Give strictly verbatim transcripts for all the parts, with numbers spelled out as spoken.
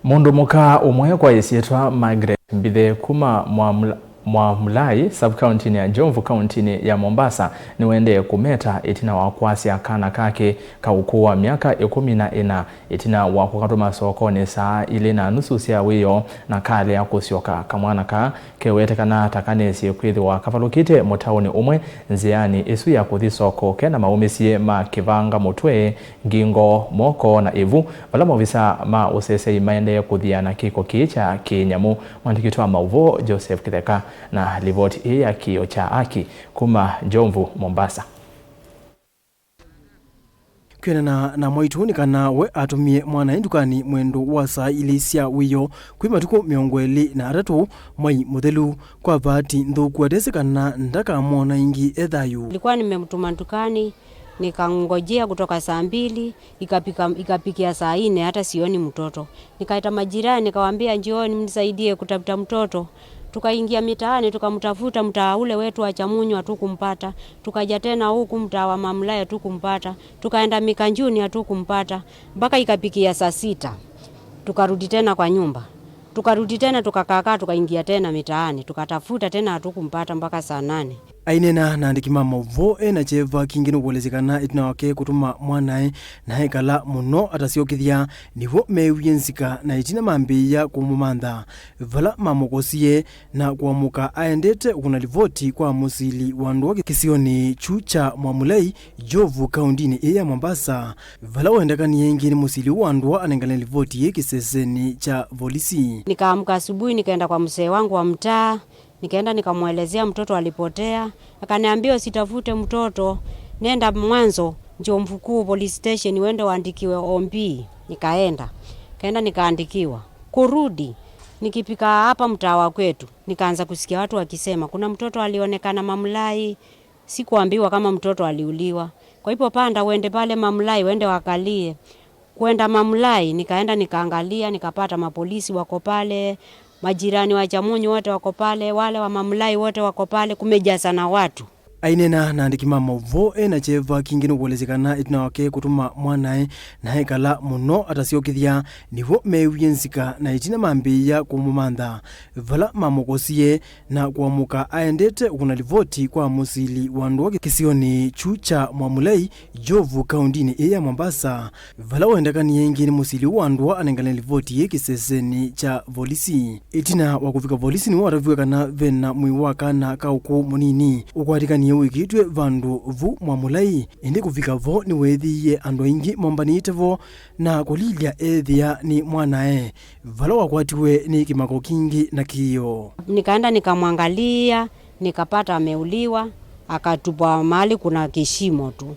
Mũndũ mũka ũmwe kwa ĩsyĩtwa Margaret Mbithe kuma Mwamla-, Mwamulai, sub-county-inĩ ya Jomvu, kaunti-inĩ ya Mombasa, nĩwendee kũmeta ĩtina wa kwasya kana kake ka ũkũũ wa myaka ĩkũmi na ĩna, ĩtina wa kũkatũma sokonĩ saa ilĩ na nusu sya wĩoo na kalea kũsyoka. Kamwana kaa kewetekana ta kanesie kwĩthĩwa kavalũkĩte mũtaũnĩ ũmwe nzĩanĩ ĩsu ya kũthi soko kena maũmĩsye ma kĩvanga mũtwe, ngingo, moko, na ĩvu, vala maovisa ma ũseseĩ maendee kũthiana kĩko kĩĩ kya kĩnyamũ. Mwandĩki witũ wa maũvoo Joseph Kĩtheka na livoti ĩĩ ya Kĩĩo kya Aki kuma Jomvu, Mombasa. Kwĩanana na mwaitũ nĩ kana we atũmie mwanae ndukanĩ mwendo wa saa ilĩ sya wĩoo kwĩ matukũ mĩongo ĩlĩ na atatũ mwai mũthelu. Kwa vaati nthũku atesĩ kana ndakamwona ĩngĩ e thayũ. Nilikuwa nimemtuma dukani, nikangojea kutoka saa mbili, ikapika, ikapikia saa nne, hata sioni mtoto. Nikaita majirani, nikawaambia, "Njooni mnisaidie kutafuta mtoto." Tukaingia mitaani, tukamtafuta mtaa ule wetu wa Chamunyu, hatukumpata. Tukaja tena huku mtaa wa Mamlaya, hatukumpata. Tukaenda Mikanjuni, hatukumpata. Mpaka ikapikia saa sita. Tukarudi tena kwa nyumba. Tukarudi tena, tukakaakaa, tukaingia tena mitaani. Tukatafuta tena, hatukumpata mpaka saa nane. Aineena na andĩki ma maũvoo e na kyeva kingĩ nũkũelesya kana ĩtina wake kũtũma mwanae na ekala mũno atasyokethya, nĩvo meewie nzika na ĩtina mambĩĩa kũmũmantha. Vala mamũkosie na kũamũka aendete ũkũna livoti kwa mũsili wa ndũa kĩsionĩ kyu kya Mwamulai, Jomvu, kaundinĩ ĩĩ ya Mombasa, vala wendekanie ĩngĩ nĩ mũsili ũũ wa ndũa anengane livoti yĩ kĩsesenĩ kya volisi. Nikaamka asubuhi, nikaenda kwa mzee wangu wa mtaa, nikaenda nikamwelezea mtoto alipotea. Akaniambia, "Usitafute mtoto, nenda mwanzo Jomvu Kuu police station, uende uandikiwe O B." Nikaenda. Kaenda nikaandikiwa. Kurudi, nikifika hapa mtaa wa kwetu, nikaanza kusikia watu wakisema, "Kuna mtoto alionekana Mamlai." Sikuambiwa kama mtoto aliuliwa. Kwa hivyo, panda uende pale Mamlai, uende uangalie. Kuenda Mamlai, nikaenda nikaangalia, nikapata mapolisi wako pale, majirani wa Chamunyu wote wako pale, wale wa Mamlai wote wako pale, kumejazana watu. Aineena na andĩki ma maũvoo e na kyeva kingĩ nũkũelesya kana ĩtina wake kũtũma mwanae na ekala mũno atasyokethya, nĩvo meewie nzika na ĩtina mambĩĩa kũmũmantha. Vala mamũkosie na kũamũka aendete ũkũna livoti kwa mũsili wa ndũa kĩsionĩ kyu kya Mwamulai, Jomvu, kaundinĩ ĩĩ ya Mombasa, vala wendekanie ĩngĩ nĩ mũsili ũũ wa ndũa anengane livoti yĩ kĩsesenĩ kya volisi. Ĩtina wa kũvika volisi, nĩwe wataviw'e kana ve na mwĩĩ wa kana ka ũkũũ mũnini ũkwatĩkanie wĩkĩtw'e vandũ vu Mwamulai. Ĩndĩ kũvika vo, nĩweethĩie andũ aingĩ mombanĩte vo na kũlilya eethĩa nĩ mwanae, vala wakwatiwe nĩ kĩmako kingĩ na kĩĩo. Nikaenda nikamwangalia, nikapata ameuliwa, akatupwa mahali kuna kishimo tu.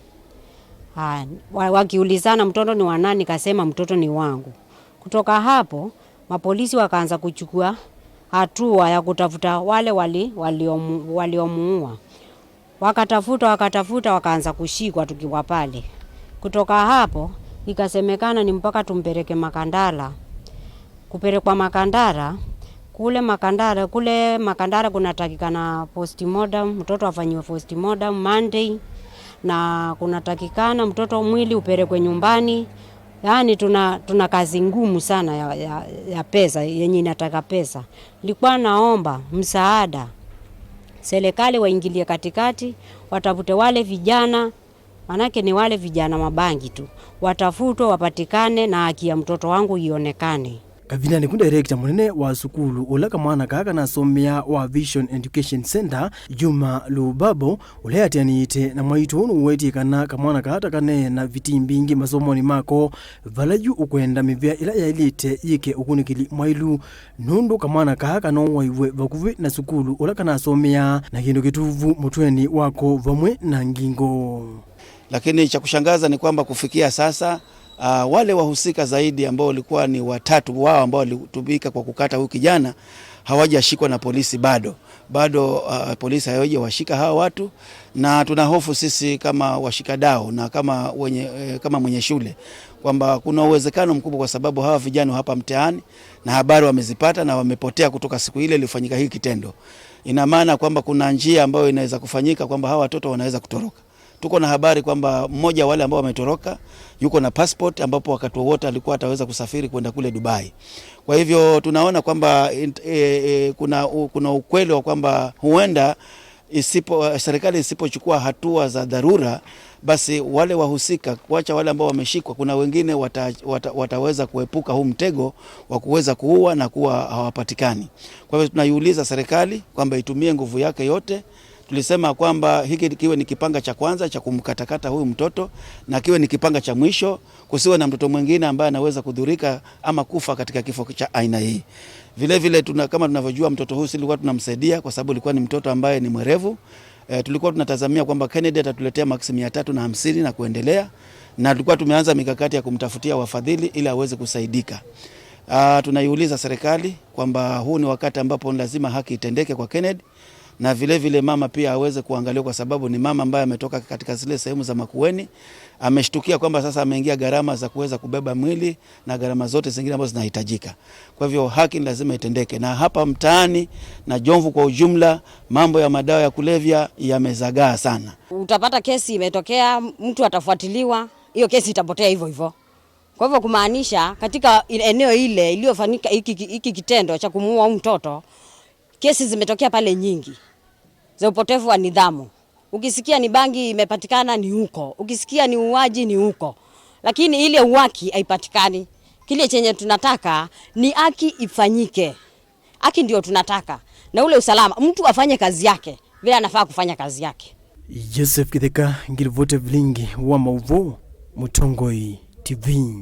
Haya, wa-, wakiulizana, "Mtoto ni wa nani?" Nikasema, "Mtoto ni wangu." Kutoka hapo, mapolisi wakaanza kuchukua hatua ya kutafuta wale wali-, waliomu-, waliomuua. Wakatafuta, wakatafuta, wakaanza kushikwa tukiwa pale. Kutoka hapo, ikasemekana ni mpaka tumpeleke Makandala. Kupelekwa Makandala, kule Makandala, kule Makandala kunatakikana postmortem, mtoto afanyiwe postmortem Monday, na kunatakikana mtoto mwili upelekwe nyumbani. Yaani tuna, tuna kazi ngumu sana ya, ya, ya pesa, yenye inataka pesa. Nilikuwa naomba msaada, serikali waingilie katikati, watafute wale vijana, manake ni wale vijana mabangi tu, watafutwe, wapatikane na haki ya mtoto wangu ionekane. Kavindanĩ ku, director mũnene wa sukulu ũla kamwana kaa kanasomea wa Vision Education Center, Juma Lubabo, ũla eatĩanĩĩte na mwaitũ ũũ nũwetie kana kamwana kaa ta kaneena vitii mbingĩ masomonĩ mako, vala yu ũkwenda mĩvĩa ĩla yaĩlĩte yĩke ũkunĩkĩli mwaĩlu, nũndũ kamwana kaa kanowaiwe vakuvĩ na sukulu ũla kanasomeaa na kĩndũ kĩtuvu mũtwenĩ wako vamwe na ngingo. Lakini cha kushangaza ni kwamba kufikia sasa, ah, wale wahusika zaidi ambao walikuwa ni watatu wao ambao walitumika kwa kukata huyu kijana hawajashikwa na polisi bado. Bado, ah, polisi hawajawashika hawa watu, na tuna hofu sisi kama washikadau na kama wenye, eh, kama mwenye shule kwamba kuna uwezekano mkubwa, kwa sababu hawa vijana hapa mtaani na habari wamezipata na wamepotea kutoka siku ile ilifanyika hii kitendo. Ina maana kwamba kuna njia ambayo inaweza kufanyika kwamba hawa watoto wanaweza kutoroka. Tuko na habari kwamba mmoja wa wale ambao wametoroka yuko na passport, ambapo wakati wowote alikuwa ataweza kusafiri kwenda kule Dubai. Kwa hivyo tunaona kwamba, e, e, kuna, u-, kuna ukweli wa kwamba huenda isipo, serikali isipochukua hatua za dharura, basi wale wahusika, kuacha wale ambao wameshikwa, kuna wengine wata, wata, wataweza kuepuka huu mtego wa kuweza kuua na kuwa hawapatikani. Kwa hivyo tunaiuliza serikali kwamba itumie nguvu yake yote. Tulisema kwamba hiki kiwe ni kipanga cha kwanza cha kumkatakata huyu mtoto na kiwe ni kipanga cha mwisho, kusiwe na mtoto mwingine ambaye anaweza kudhurika ama kufa katika kifo cha aina hii. Vile vile tuna, kama tunavyojua, mtoto huyu si tulikuwa tunamsaidia kwa sababu alikuwa ni mtoto ambaye ni mwerevu. E, tulikuwa tunatazamia kwamba Kennedy atatuletea maksi mia tatu na hamsini na kuendelea, na tulikuwa tumeanza mikakati ya kumtafutia wafadhili ili aweze kusaidika. Ah, tunaiuliza serikali kwamba huu ni wakati ambapo ni lazima haki itendeke kwa Kennedy, na vile vile mama pia aweze kuangaliwa, kwa sababu ni mama ambaye ametoka katika zile sehemu za Makueni, ameshtukia kwamba sasa ameingia gharama za kuweza kubeba mwili na gharama zote zingine ambazo zinahitajika. Kwa hivyo haki ni lazima itendeke, na hapa mtaani na Jomvu kwa ujumla, mambo ya madawa ya kulevya yamezagaa sana. Utapata kesi imetokea, mtu atafuatiliwa, hiyo kesi itapotea hivyo hivyo. Kwa hivyo kumaanisha katika i-, eneo ile iliyofanyika hiki ki-, hiki kitendo cha kumuua huyu mtoto, kesi zimetokea pale nyingi za upotevu wa nidhamu. Ukisikia ni bangi imepatikana ni huko, ukisikia ni uuaji ni huko, lakini ile uwaki haipatikani. Kile chenye tunataka ni haki ifanyike. Haki ndio tunataka, na ule usalama, mtu afanye kazi yake vile anafaa kufanya kazi yake. Joseph Kitheka, ngirivoti vilingi wa mauvoo, Mũtongoi T V.